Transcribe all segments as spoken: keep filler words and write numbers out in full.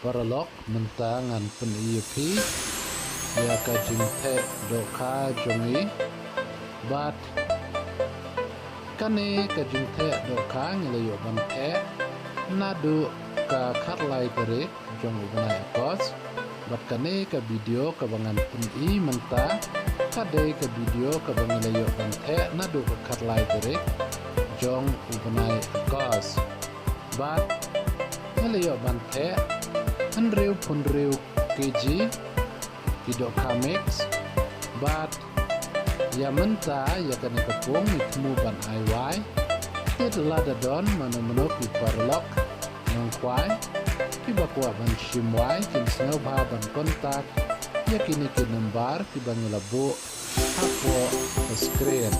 Paralok, mynta ngan pyni ïa phi ïa ka jingtheh dohkha jong ngi. Bad kane ka jingtheh dohkha ngi la ïoh ban theh naduh ka khatlai tarik jong u bnai August. Bad kane ka video kaba ngan pyni mynta, ka dei ka video kaba ngi la ïoh ban theh naduh ka khatlai tarik jong u bnai August. Bad ngi la ïoh ban theh hynriew phew hynriew kg ki dohkha mix. Bad ïa mynta ïa kane ka pung ngi thmu ban ai wai. Te lada don mano mano ki paralok nongkhwai kiba kwah ban shim wai, kin sngewbha ban contact ïa kine ki number kiba ngi la buh hapoh ka screen.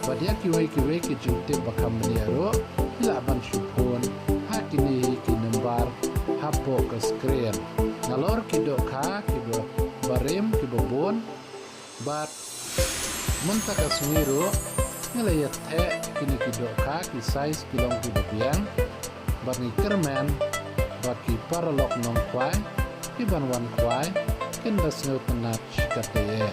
Bad ïa kiwei kiwei ki jingtip ba kham bniah ruh, phi lah ban shu phone ha kine hi ki number hapoh ka screen. Nalor ki dohkha kiba barim kiba bun. Bad mynta ka sngi ruh ngi la ïa theh kine ki dohkha, ki size ki long kiba biang. Bad ngi kyrmen ba ki paralok nongkhwai kiban wan khwai kin da sngewtynnat shikatdei.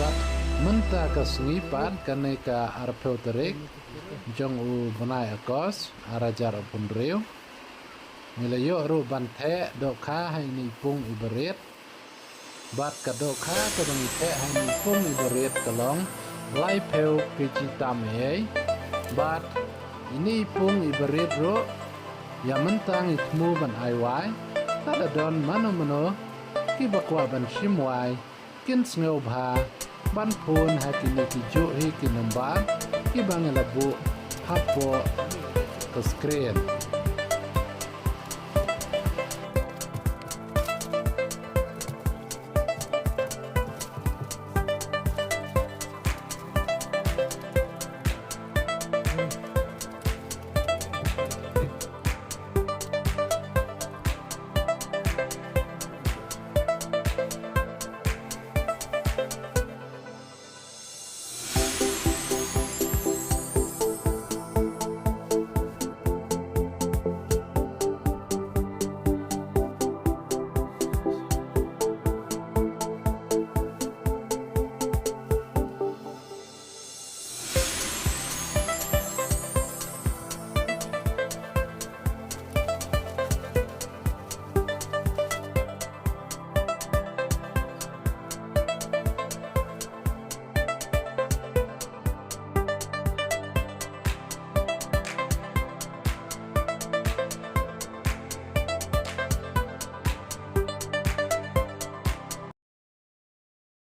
Bad mynta ka sngi pat, kane ka arphew tarik jong u bnai August, ar hajar arphew hynriew, ngi la ïoh ruh ban theh dohkha ha ine i pung iba rit. Bad ka dohkha kaba ngi theh ha ine i pung iba rit ka long laiphew kg tam ei. Bad ine i pung iba rit ruh ïa mynta ngi thmu ban ai wai. Lada don mano mano kiba kwah ban shim wai, kin sngewbha ban phone ha kine ki juh hi ki number kiba ngi la buh hapoh ka screen.